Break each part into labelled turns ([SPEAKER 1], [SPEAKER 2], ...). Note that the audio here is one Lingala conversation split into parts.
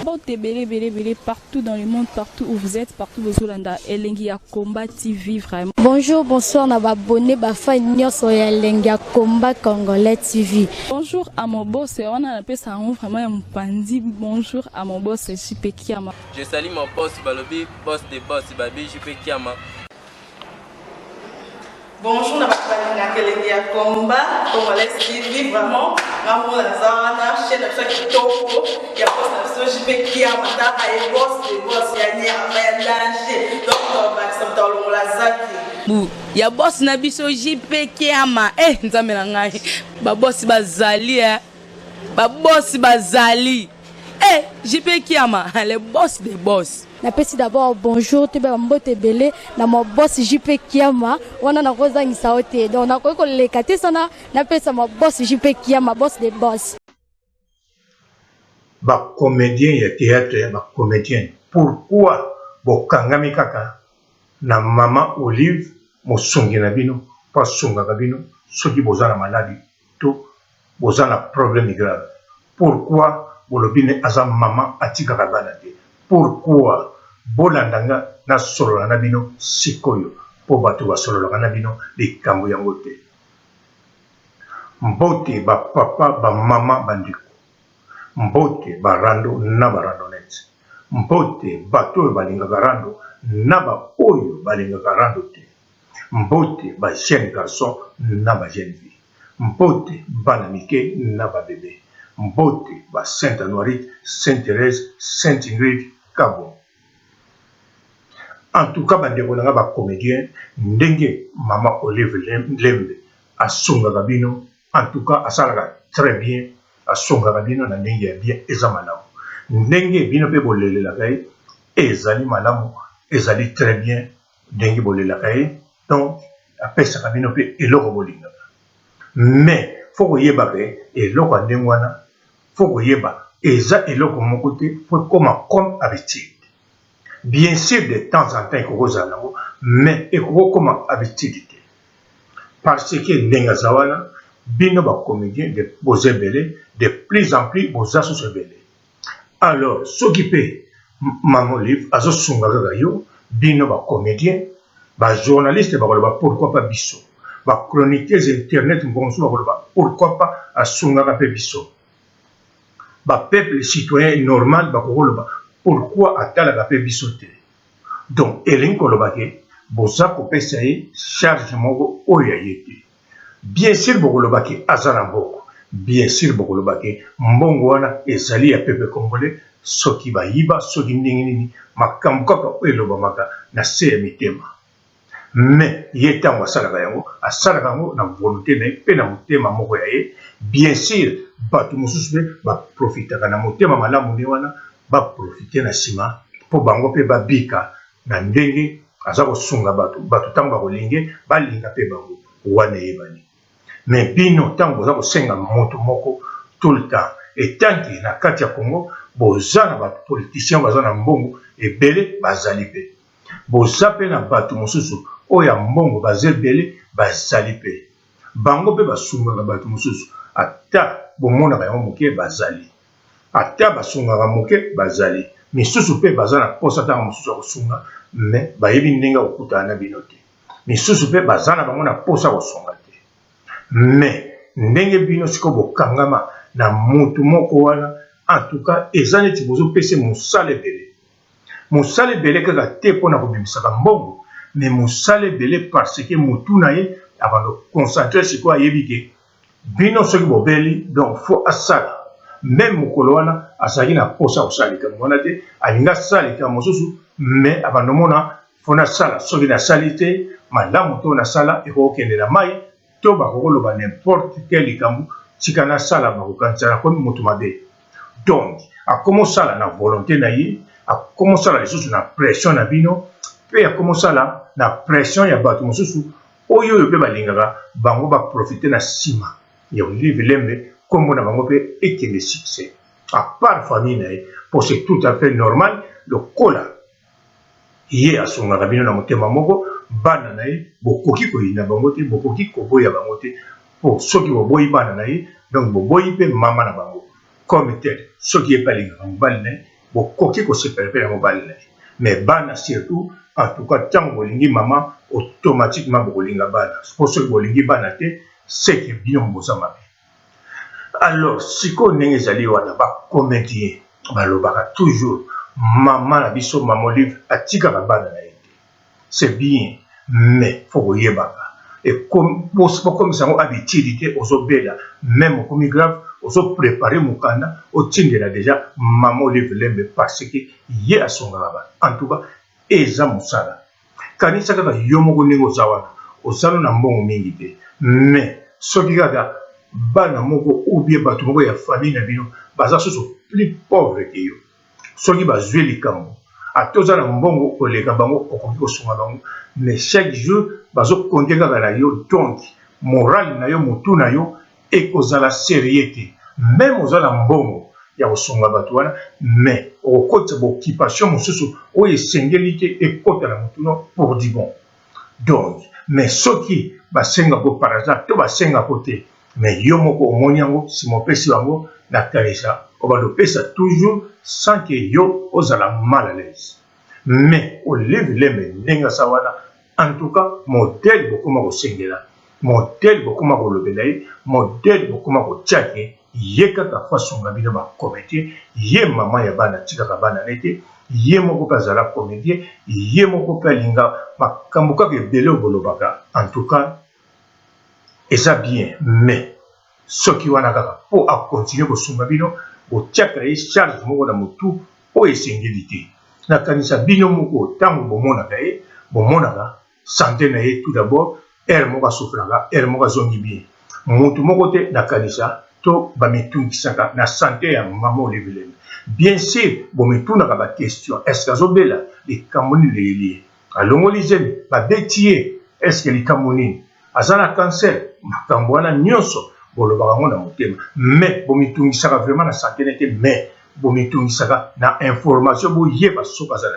[SPEAKER 1] Mbote ebele ebele ebele partout dans le monde, partout où vous êtes, partout bozolanda Elengi ya Combat TV vraiment.
[SPEAKER 2] Bonjour, bonsoir na ba abonné ba fan nyonso ya Elengi ya Combat Congolais TV.
[SPEAKER 1] Bonjour à mon boss, wana napesa yango vraiment ya mopanzi. Bonjour à mon boss JP Kiama.
[SPEAKER 3] Je salue mon boss balobi boss de boss babi JP Kiama.
[SPEAKER 4] Bonjour na bato balingaka elengi ya combat congolais TV vraiment nga moko naza wana chaîne na biso ya kitoko ya boss na biso JP Kiama taka ye boss de boss ya nyama ya danger donc tobakisa moto alongola zaki
[SPEAKER 5] bu ya boss na biso JP Kiama eh nzambe na ngai ba boss bazali eh ba boss bazali eh JP Kiama le boss de boss.
[SPEAKER 2] Napesi d'abord bonjour toyeba ba mbote ebele na ma boss JP Kiama wana nakozangisa yo te donc nakoki koleka te sana napesa ma boss JP Kiama boss de boss.
[SPEAKER 6] Ba comediens ya theatre ba comediennes pourquoi bokangami kaka na maman olive mosungi na bino po asungaka bino soki boza na maladi to boza na problème grave pourquoi bolobi ne aza maman atikaka bana te pourquoi bolanda nga nasolola na bino sikoyo po batu basololaka na bino likambo yango te mbote ba papa ba maman ba ndeko mbote ba rando na ba randonnette mbote bato oyo balingaka rando na ba oyo balingaka rando te mbote ba jeune garçon na ba jeune fille Mbote bana mike na ba bebe. Mbote ba Sainte Anuarite, Sainte Therèse, Sainte Ingrid, Kabongo. En tout cas ba ndeko na nga ba comediens ndenge maman Olive Lembe asungaka bino en tout cas asalaka très bien asungaka bino na ndenge ya bien eza malamu ndenge bino pe bolelelaka ye ezali malamu ezali très bien ndenge bolelaka ye donc apesaka bino pe eloko bolingaka mais faut koyeba ke eloko ya ndenge wana faut koyeba eza eloko moko te faut ekoma comme habitude bien sur de temps en temps ekoki kozala nango mais ekoki kokoma habitude te parce que ndenge aza wana bino ba comedien boza ebele de plus en plus boza susu ebele Alors soki pe maman olive azo sunga kaka yo, bino ba comediens, ba journalistes bakoloba pourquoi pas biso, ba chroniqueuses internet mokolo mosusu bakoloba pourquoi pas asungaka pe biso, ba peuple citoyen normal bakoki koloba pourquoi atalaka pe biso te. Donc elingi koloba ke boza kopesa ye charge moko oyo ya ye te. Bien sur bokoloba ke aza na mbongo, bien sur bokoloba ke mbongo wana ezali ya peuple congolais, soki bayiba soki ndenge nini, makambo kaka oyo elobamaka na se ya mitema. Mais ye tango asalaka yango, asalaka yango na volonte na ye pe na motema moko ya ye, bien sur batu mosusu pe ba profitaka na motema malamu ne wana, ba profiter na sima po bango pe babika na ndenge aza kosunga batu, batu tango bakolinge balinga pe bango, wana eyebani. Mais bino tango boza kosenga mutu moko tout le temps etant que na kati ya Congo boza na ba politiciens baza na mbongo ebele bazali pe, boza pe na batu mosusu oyo ya mbongo baza ebele bazali pe, bango pe basungaka batu mosusu ata bomonaka yango moke bazali. Ata basungaka moke bazali. Misusu pe baza na posa tango mosusu ya kosunga mais bayebi ndenge ya kokutana na bino te. Misusu pe baza na bango na posa ya kosunga te. Mais ndenge bino sikoyo bokangama na mutu moko wana en tout cas eza neti bozo pesa ye mosala ebele. Mosala ebele kaka te pona kobimisaka mbongo mais mosala ebele parce que mutu na ye abanda ko concentrer sikoyo ayebi ke Bino soki bobeli donc faut asala meme mokolo wana azalaki na posa kosala likambo wana te alingi asala likambo mosusu mais abanda omona faut nasala soki nasali te malamu to nasala ekoki kokende na mayi to bakoki koloba n'importe quel likambo tika nasala bakokanisa nakomi moto mabe donc akomi osala na volonte na ye akomi osala lisusu na pression na bino pe akomi osala na pression ya bato mosusu Oyo oyo pe balingaka bango ba profiter na sima ya Olive Lembe kombo na bango pe ekende succès à part famille na ye po c'est tout à fait normal lokola ye asungaka bino na motema moko bana na ye bokoki koyina bango te bokoki koboya bango te po soki boboyi bana na ye donc boboyi pe mama na bango comme tel soki ye pe alingaka mobali na ye. Bokoki kosepela pe na mobali na ye mais bana surtout en tout cas tango bolingi maman automatiquement bokolinga bana po soki bolingi bana te ce que bino boza mabe. Alors sikoyo ndenge ezali wana ba comediens balobaka toujours maman na biso maman Olive atikaka bana na ye te. C'est bien mais faut koyebaka bokomisa yango habitude te ozobela meme okomi grave ozo prepare mokanda otindela dejà maman Olive Lembe parce que ye asungaka bato en tout cas eza mosala kanisa kaka yo moko ndenge oza wana oza no na mbongo mingi te mais soki kaka bana moko ou bien bato moko ya famille na bino baza susu plus pauvre que yo Soki bazui likambo ata oza na mbongo koleka bango okoki kosunga bango mais chaque jour bazo compter kaka na yo donc morale na yo mutu na yo ekozala serieux te meme oza na mbongo ya kosunga batu wana mais okokotisa ba occupation mosusu oyo esengeli te ekota na mutu no pour du bon. Donc mais soki basengako par exemple to basengako te mais yo moko omoni yango sima opesi bango na kanisa obanda opesa toujours sans que yo ozala mal à l'aise mais olive lembe ndenge aza wana en tout cas modèle bokoma kosengela modèle bokoma kolobela ye modèle bokoma kotia ke Ye kaka faut asunga bino ba comedien ye maman ya bana atikaka bana ne te ye moko pe azala comedien ye moko pe alinga makambo kaka ebele oyo bolobaka en tout cas eza bien mais soki wana kaka po a continuer kosunga bino botiaka ye charge moko na mutu oyo esengeli te nakanisa bino moko tango bomonaka ye bomonaka sante na ye tout d'abord heure moko a souffraka heure moko azongi bien mutu moko te na kanisa to ba mitungisaka na sante ya maman olive lembe bien sur bomitunaka ba question est ce que azobela likambo nini leyeli ye alongoli zemi babeti ye est ce que likambo nini aza na cancer makambo wana nyonso bolobaka yango na motema mais bomitungisaka vraiment na sante na ye te mais bomitungisaka na information boyeba soki aza na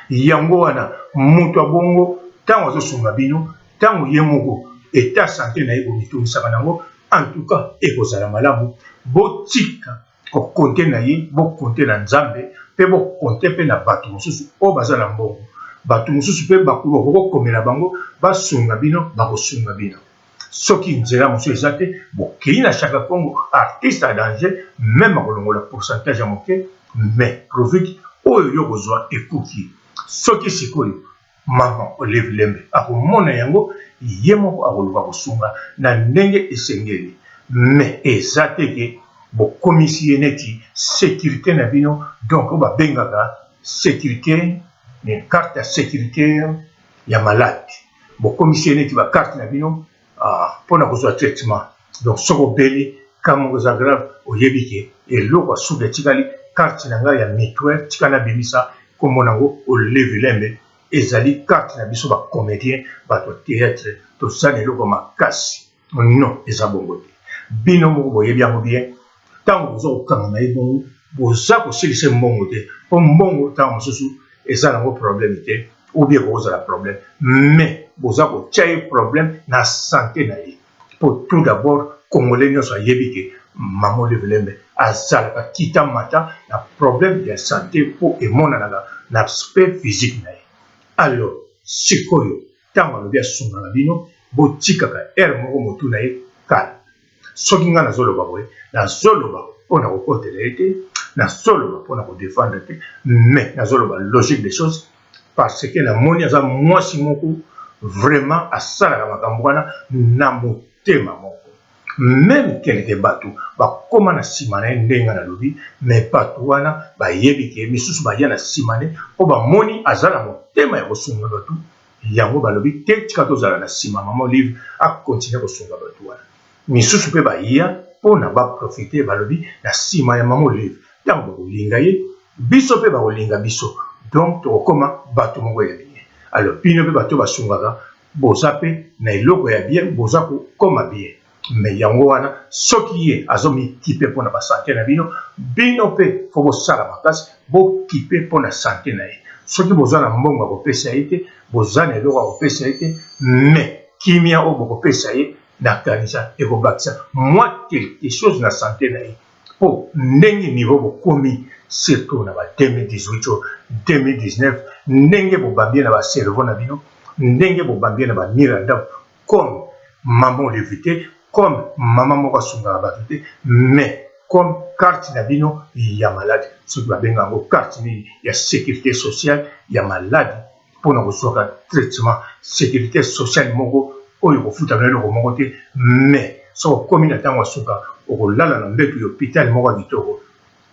[SPEAKER 6] nini Yango wana mutu ya bongo tango azo sunga bino tango ye moko etat sante na ye bomitungisaka nango en tout cas ekozala malamu botika ko compter na ye bo compter na Nzambe pe bo compter pe na batu mosusu oyo baza na mbongo batu mosusu pe bokoki kokomela bango basunga bino bakosunga bino. Soki nzela mosusu eza te, bokeyi na Shaka Kongo, artiste en danger, meme akolongola pourcentage ya moke, mais profit oyo yo okozwa ekoki. Soki sikoyo maman Olive Lembe akomona yango, ye moko akoluka kosunga na ndenge esengeli. Mais eza te ke bokomisi ye neti securite na bino, donc oyo babengaka securite, carte ya securite ya malade. Bokomisi ye neti ba carte na bino pona kozua traitement donc soki obeli cas moko eza grave oyebi ke eloko ya suka etikali carte na ngai ya mutuelle tika na bimisa kombo na ngo olive lembe ezali carte na biso ba comedien bato ya theatre toza na eloko ya makasi non eza bongo te bino moko boyebi yango bien ntango boza kokanga na ye bongo boza kosilisa ye mbongo te mpo mbongo ntango mosusu eza nango problème te ou bien bokozala problème mais boza kotia ye problème na sante na ye mpo tout d'abord congolais nyonso ayebi ke mama Olive Lembe azalaka kita mata na problème ya sante mpo emonanaka na aspect physique na ye alors sikoyo ntango alobi asunga na bino botikaka heure moko motu na ye calme Soki nga nazoloba boye, nazoloba pona kokotela ye te, nazoloba pona ko defendre te, mais nazoloba logique des choses parce que namoni aza mwasi moko vraiment asalaka makambo wana na motema moko. Meme quelque batu bakoma na sima na ye ndenge nga nalobi, mais batu wana bayebi ke misusu baya na sima ne po bamoni aza na motema ya kosunga batu, Yango balobi te tika tozala na sima maman olive a continuer kosunga batu wana. Misusu pe baya pona ba profiter balobi na sima ya maman olive tango bakolinga ye biso pe bakolinga biso donc tokokoma batu moko ya bien. Alors bino pe batu basungaka boza pe na eloko ya bien boza kokoma bien. Mais yango wana soki ye azo mikipe pona ba sante na bino, bino pe faut bosala makasi bo kipe pona sante na ye. Soki boza na mbongo ya kopesa ye te, boza na eloko ya kopesa ye te, mais kimia oyo bokopesa ye nakanisa ekobakisa mwa quelque chose na sante na ye. Po ndenge niveau bokomi. Surtout na ba 2018 oyo 2019 ndenge bobambi ye na ba cerveau na bino, ndenge bobambi ye na ba mur ya ndako comme maman Olive te, comme maman moko asungaka bato te mais comme carte na bino ya malade soki babenga yango carte nini ya securite sociale ya malade mpo na kozwaka traitement securite sociale moko oyo okofuta na eloko moko te mais soki okomi na ntango ya suka okolala na mbeto ya hôpital moko ya kitoko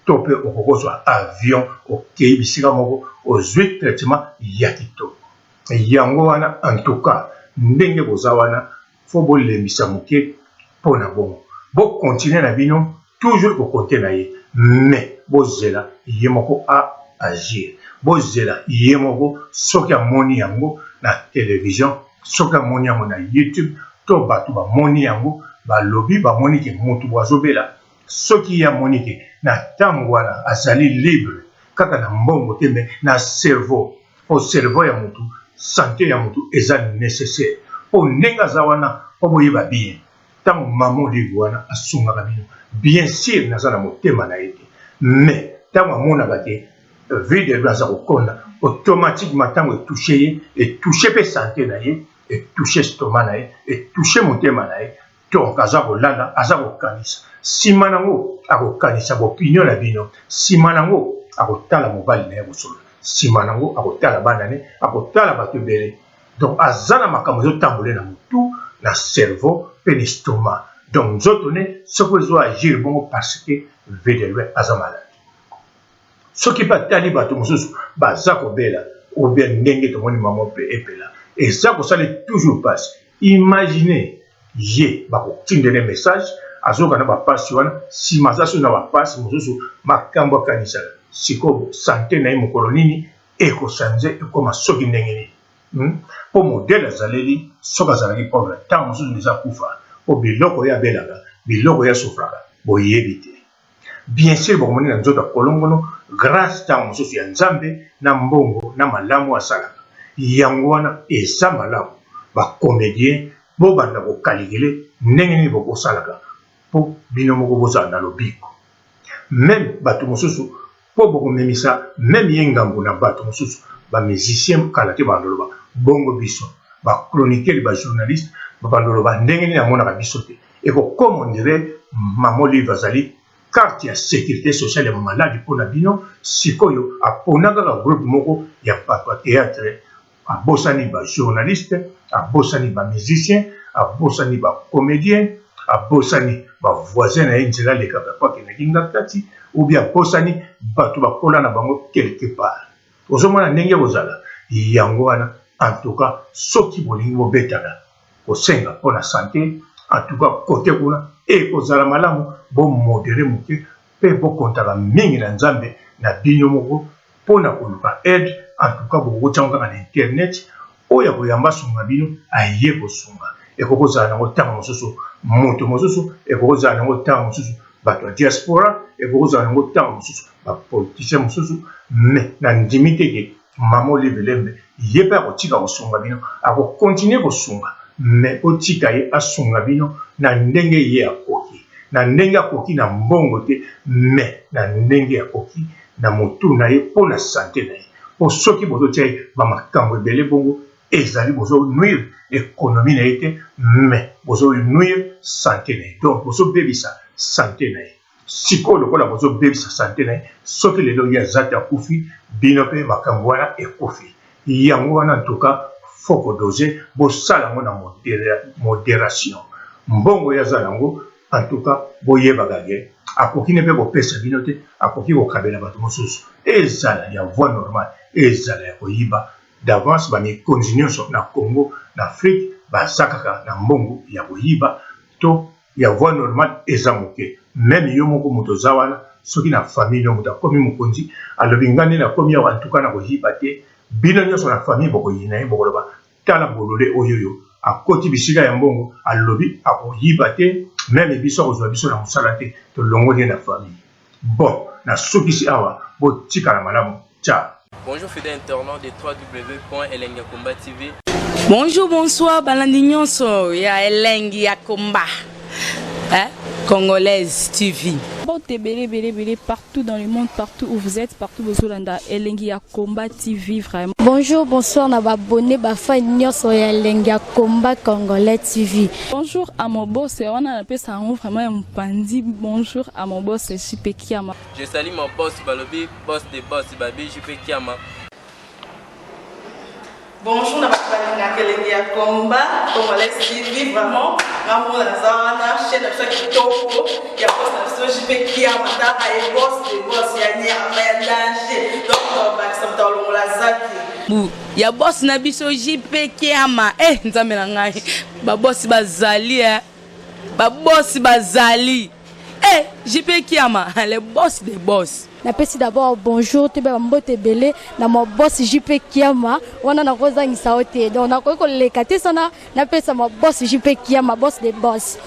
[SPEAKER 6] to mpe okoki kozwa avion okei bisika moko ozwi traitement ya kitoko yango wana en tout cas ndenge boza wana fo bolembisa moke mpo na bongo bo continuer na bino toujours ko compter na ye mais bozela ye moko a agir bozela ye moko soki amoni yango na television soki amoni yango na youtube to bato bamoni yango balobi bamoni ke mutu bo azobela soki ye amoni ke na ntango wana azali libre kaka na mbongo te mais na cerveau po cerveau ya mutu sante ya mutu eza necessaire po ndenge aza wana po boyeba bien tango maman olive wana asungaka bino bien sur naza na motema na ye te mais tango amonaka ke vie de loin aza kokonda automatiquement tango etouche ye etouche pe sante na ye etouche estomac na ye etouche motema na ye Donc aza kolala, aza kokanisa. Sima nango akokanisa ba opinion na bino. Sima nango akotala mobali naye kosolola. Sima nango akotala bana ne, akotala batu ebele. Donc aza na makambo ezo tambola ye na mutu, na cerveau pe na estomac. Donc nzoto ne soki ezo agir bongo parce que vue de loin aza malade. Soki pe atali batu mosusu baza kobela ou bien ndenge tomoni maman pe epela eza kosala ye toujours pasi. Imaginez ye bakotindela ye message azoyoka na ba pasi wana sima aza susu na ba pasi mosusu makambo akanisaka sikoyo sante na ye mokolo nini eko change ekoma soki ndenge nini hmm? Po modele azaleli soki azalaki pauvre ntango mosusu deja akufa po biloko ye abelaka biloko ye asufraka boyebi te. Bien sur bokomoni na nzoto ya kolongono grace tango mosusu ya nzambe na mbongo na malamu asalaka yango wana eza malamu ba comedien bobanda ko calicule ndenge nini bokosalaka po bino moko bozala na lobiko meme batu mosusu po bokomemisa meme ye ngambo na batu mosusu ba musicien kala te babanda loba bongo biso ba chroniqueur ba journaliste babanda loba ndenge nini amonaka biso te ekokoma on dirait maman olive azali carte ya securite sociale ya maladi mpo na bino sikoyo apona kaka groupe moko ya bato ya theatre abosani ba journaliste abosani ba musicien abosani ba comedien abosani ba voisin na ye nzela alekaka po akendaki ngakati ou bien abosani bato bakola na bango quelque part ozomona ndenge kozala yango wana en tout cas soki bolingi bobetana kosenga mpo na sante en tout cas kote kuna ekozala malamu bo modere moke mpe bokontaka mingi na Nzambe na bino moko mpo na koluka aide en tout cas bokokotia yango kaka na internet oyo akoyamba asunga bino aye kosunga ekoki kozala nango ntango mosusu moto mosusu ekoki kozala nango ntango mosusu bato ya diaspora ekoki kozala nango ntango mosusu bapoliticien mosusu mais nandimi te ke Maman Olive Lembe ye pe akotika kosunga bino ako continuer kosunga mais botika ye asunga bino na ndenge ye akoki na ndenge akoki na mbongo te mais na ndenge akoki na mutu na ye po na sante na ye po soki bozotia ye ba makambo ebele bongo ezali bozo nuire economie na ye te mais bozo nuire sante na ye donc bozobebisa sante na ye. Sikoyo lokola bozo bebisa sante naye soki lelo ye aza te akufi bino pe makambu wana ekufi yango wana en tout cas faut ko dose bosala yango na moderation mbongo ye aza nango en tout cas boyebaka ke akoki ne pe kopesa bino te akoki kokabela batu mosusu ezala ya voie normale ezala ya koyiba d'avance ba mikonzi nionso na Congo na Afrique baza kaka na mbongo ya koyiba to ya voie normale eza moke meme yo moko moto oza wana soki na famille no moto akomi mokonzi alobi nga nde nakomi awa antuka na koyiba te bino nyonso na famille bokoyina ye bokoloba tala bolole oyo oyo akoti bisika ya mbongo alobi akoyiba te meme biso akozwa biso na mosala te tolongoli ye na famille bon nasukisi awa botikala malamu ciao
[SPEAKER 3] Bonjour fidèles internautes de www.elengiyakomba.tv.
[SPEAKER 5] Bonjour, bonsoir, balandi nyonso ya elengi ya komba. Eh? Congolaise TV.
[SPEAKER 1] Mbote ebele ebele ebele partout dans le monde, partout où vous êtes, partout bozolanda Elengi ya Combat TV vraiment.
[SPEAKER 2] Bonjour, bonsoir na ba abonné, ba fan nyonso ya Elengi ya Combat Congolais TV.
[SPEAKER 1] Bonjour à mon boss, wana napesa yango vraiment ya mopanzi. Bonjour à mon boss JP Kiama.
[SPEAKER 3] Je salue mon boss balobi boss de boss babi JP Kiama.
[SPEAKER 4] Bonjour na bato balingaka Elengi ya Combat Congolais TV, vraiment nga mona naza wana, chaîne na biso ya kitoko ya boss na biso JP Kiama. Taka ye, boss de boss ya nyama ya danger, donc tobakisa moto alongola zaki.
[SPEAKER 5] Bu ya boss na biso JP Kiama. Eh, Nzambe na ngai, babosi bazali, eh babosi bazali. Eh, JP Kiama, le boss des boss.
[SPEAKER 2] Napesi d'abord bonjour, toyeba bambote ebele na ma boss JP Kiama. Wana nakozangisa yo te, donc nakoki koleka te sana napesa ma boss JP Kiama, boss de boss.